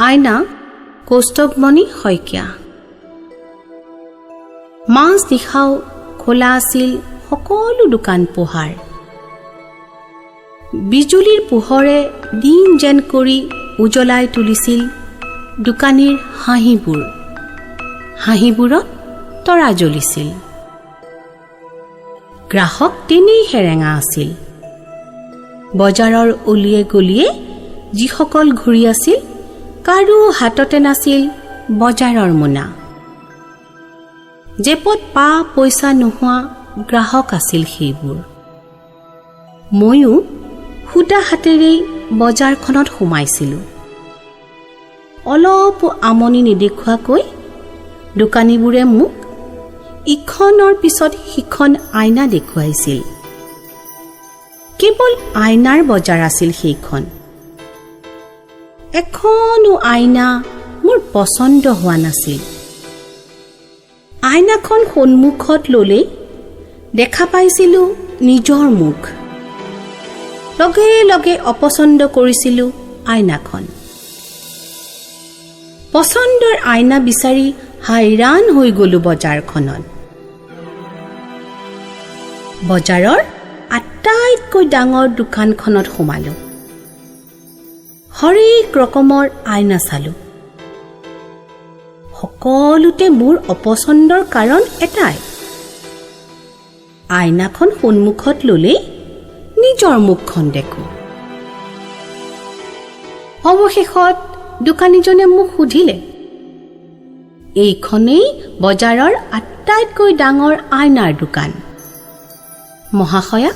আইনা কৌস্তভমণি শইকীয়া। মাজ নিশাও খোলা আছিল সকলো দোকান পোহাৰ। বিজুলীৰ পোহৰে দিন যেন কৰি উজ্বলাই তুলিছিল দোকানীৰ হাঁহিবোৰ। হাঁহিবোৰত তৰা জ্বলিছিল। গ্ৰাহক তেনেই সেৰেঙা আছিল। বজাৰৰ অলিয়ে গলিয়ে যিসকল ঘূৰি আছিল, কাৰো হাততে নাছিল বজাৰৰ মোনা। জেপত পা পইচা নোহোৱা গ্ৰাহক আছিল সেইবোৰ। ময়ো সুদা হাতেৰেই বজাৰখনত সোমাইছিলোঁ। অলপো আমনি নেদেখুৱাকৈ দোকানীবোৰে মোক ইখনৰ পিছত সিখন আইনা দেখুৱাইছিল। কেৱল আইনাৰ বজাৰ আছিল সেইখন। এখনো আইনা মোৰ পচন্দ হোৱা নাছিল। আইনাখন সন্মুখত ল'লেই দেখা পাইছিলোঁ নিজৰ মুখ। লগে লগে অপচন্দ কৰিছিলোঁ আইনাখন। পচন্দৰ আইনা বিচাৰি হাইৰাণ হৈ গ'লো বজাৰখনত। বজাৰৰ আটাইতকৈ ডাঙৰ দোকানখনত সোমালোঁ। হৰেক ৰকমৰ আইনা চালোঁ। সকলোতে মোৰ অপচন্দৰ কাৰণ এটাই, আইনাখন সন্মুখত ল'লেই নিজৰ মুখখন দেখোঁ। অৱশেষত দোকানীজনে মোক সুধিলে, "এইখনেই বজাৰৰ আটাইতকৈ ডাঙৰ আইনাৰ দোকান। মহাশয়া,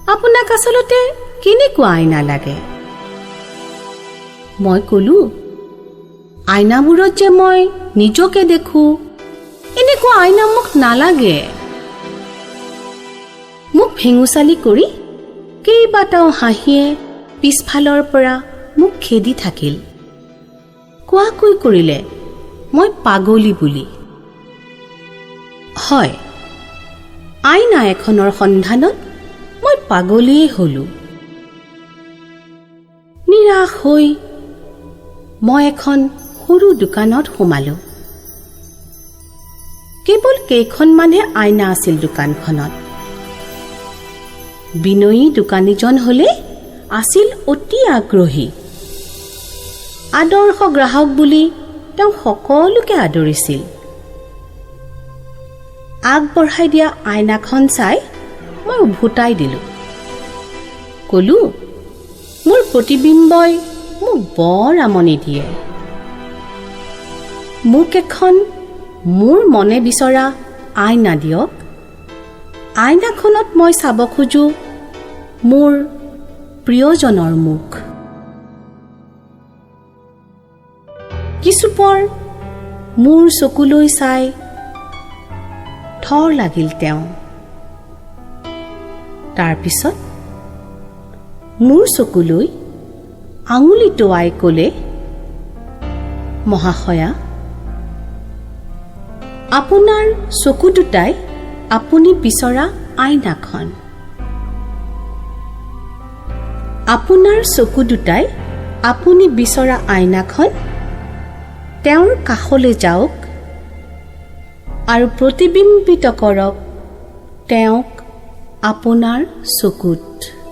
আপোনাক আচলতে কেনেকুৱা আইনা লাগে?" মই ক'লো, "আইনাবোৰত যে মই নিজকে দেখোঁ, এনেকুৱা আইনা মোক নালাগে।" মোক ভেঙুচালি কৰি কেইবাটাও হাঁহিয়ে পিছফালৰ পৰা মোক খেদি থাকিল। কোৱাকুই কৰিলে মই পাগলী বুলি। হয়, আইনা এখনৰ সন্ধানত মই পাগলীয়েই হলো। নিৰাশ হৈ মই এখন সৰু দোকানত সোমালো। কেৱল কেইখনমানহে আইনা আছিল দোকানখনত। বিনয়ী দোকানীজন হলে আছিল অতি আগ্ৰহী। আদৰ্শ গ্ৰাহক বুলি তেওঁ সকলোকে আদৰিছিল। আগবঢ়াই দিয়া আইনাখন চাই মই উভতাই দিলোঁ। কলো, মোৰ প্ৰতিবিম্বই মোক বৰ আমনি দিয়ে। মোক এখন মোৰ মনে বিচৰা আইনা দিয়ক। আইনাখনত মই চাব খোজোঁ মোৰ প্ৰিয়জনৰ মুখ। কিছুপৰ মোৰ চকুলৈ চাই থৰ লাগিল তেওঁ। তাৰপিছত মোৰ চকুলৈ আঙুলি টোৱাই ক'লে, "মহাশয়া, আপোনাৰ চকু দুটাই আপুনি বিচৰা আইনাখন। আপোনাৰ চকু দুটাই আপুনি বিচৰা আইনাখন। তেওঁৰ কাষলৈ যাওক আৰু প্ৰতিবিম্বিত কৰক তেওঁক আপোনাৰ চকুত।"